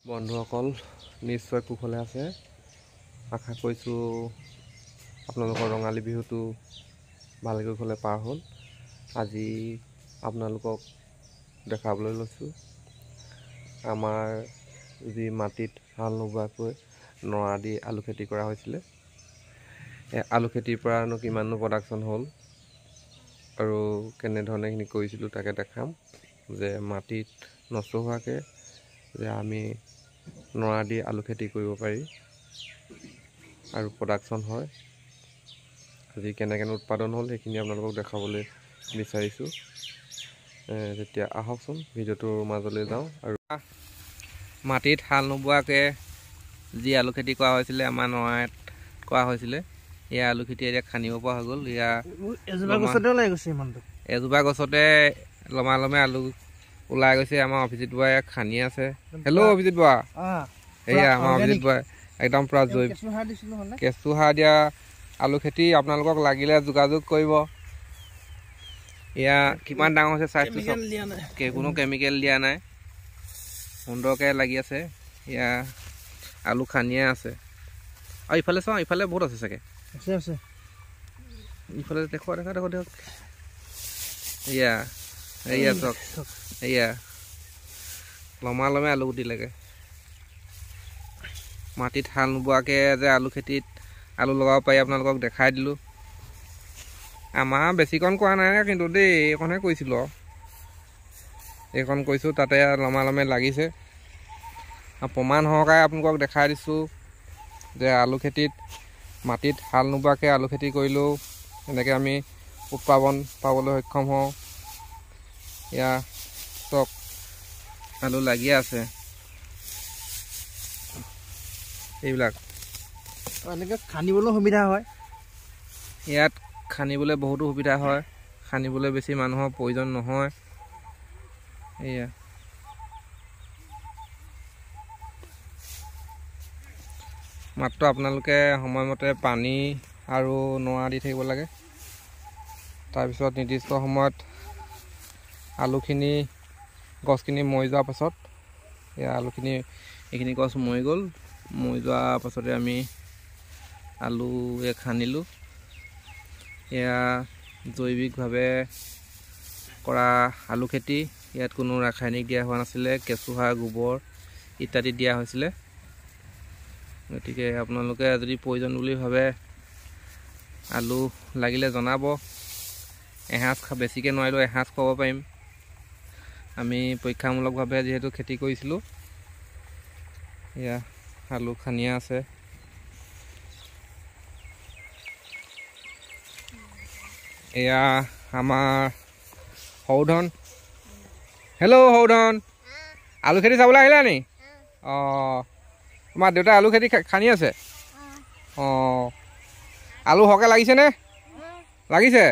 বন্ধুসকল নিশ্চয় কুশলে আছে। আশা কৰিছোঁ আপোনালোকৰ ৰঙালী বিহুটো ভালে কুশলে পাৰ হ'ল। আজি আপোনালোকক দেখাবলৈ লৈছোঁ আমাৰ যি মাটিত হাল নোবোৱাকৈ নৰা দি আলু খেতি কৰা হৈছিলে, এই আলু খেতিৰ পৰানো কিমাননো প্ৰডাকশ্যন হ'ল আৰু কেনেধৰণে এইখিনি কৰিছিলোঁ তাকে দেখাম। যে মাটিত নচহোৱাকৈ যে আমি নৰা দি আলু খেতি কৰিব পাৰি আৰু প্ৰডাকশ্যন হয়, আজি কেনেকৈ উৎপাদন হ'ল সেইখিনি আপোনালোকক দেখাবলৈ বিচাৰিছোঁ। তেতিয়া আহকচোন ভিডিঅ'টোৰ মাজলৈ যাওঁ। আৰু মাটিত হাল নোবোৱাকৈ যি আলু খেতি কৰা হৈছিলে, আমাৰ নৰাত কৰা হৈছিলে, এয়া আলু খেতি এতিয়া খান্দিব পৰা হৈ গ'ল। এয়া এজোপা গছতে লমা লমে আলু ওলাই গৈছে। আমাৰ অভিজিত বৰাই খান্দি আছে। হেল্ল' অভিজিত বৰা, এয়া আমাৰ অভিজিত বৰাই একদম পূৰা জৈৱ কেঁচু সাৰ দিয়া আলু খেতি। আপোনালোকক লাগিলে যোগাযোগ কৰিব। এয়া কিমান ডাঙৰ হৈছে চাইজটো চাওক, কোনো কেমিকেল দিয়া নাই, সুন্দৰকৈ লাগি আছে। এয়া আলু খান্দিয়ে আছে। আৰু ইফালে চাওঁ, ইফালে বহুত আছে চাগে, ইফালে দেখুৱা দেখা দেখো দিয়ক। এয়া এয়া চাওক, এয়া লমা লমে আলু গুটি লাগে। মাটিত হাল নোবোৱাকৈ যে আলু খেতিত আলু লগাব পাৰি আপোনালোকক দেখাই দিলোঁ। আমাৰ বেছিকণ কৰা নাই কিন্তু দেই, এইকণহে কৰিছিলোঁ আৰু এইকণ কৰিছোঁ, তাতে লমা লমে লাগিছে। আৰু প্ৰমাণ সহকাৰে আপোনালোকক দেখাই দিছোঁ যে আলু খেতিত মাটিত হাল নোবোৱাকৈ আলু খেতি কৰিলেও এনেকৈ আমি উৎপাদন পাবলৈ সক্ষম হওঁ। এয়া চাওক আলু লাগি আছে। এইবিলাক এনেকৈ খান্দিবলৈ সুবিধা হয়, ইয়াত খান্দিবলৈ বহুতো সুবিধা হয়, খান্দিবলৈ বেছি মানুহৰ প্ৰয়োজন নহয়। এয়া মাত্ৰ আপোনালোকে সময়মতে পানী আৰু নৰা দি থাকিব লাগে। তাৰপিছত নিৰ্দিষ্ট সময়ত আলুখিনি গছখিনি মৰি যোৱাৰ পাছত, এয়া আলুখিনি এইখিনি গছ মৰি গ'ল, মৰি যোৱাৰ পাছতে আমি আলু খান্দিলোঁ। এয়া জৈৱিকভাৱে কৰা আলু খেতি, ইয়াত কোনো ৰাসায়নিক দিয়া হোৱা নাছিলে, কেঁচু সাৰ গোবৰ ইত্যাদি দিয়া হৈছিলে। গতিকে আপোনালোকে যদি প্ৰয়োজন বুলি ভাবে আলু লাগিলে জনাব। এসাঁজ বেছিকৈ নোৱাৰিলেও এসাঁজ খুৱাব পাৰিম। আমি পৰীক্ষামূলকভাৱে যিহেতু খেতি কৰিছিলোঁ। এয়া আলু খান্দিয়া আছে। এয়া আমাৰ সৌধন। হেল্ল' সৌধন, আলু খেতি চাবলৈ আহিলা নি? অঁ, তোমাৰ দেউতাই আলু খেতি খান্দি আছে। অঁ, আলু সৰহকৈ লাগিছেনে? লাগিছে।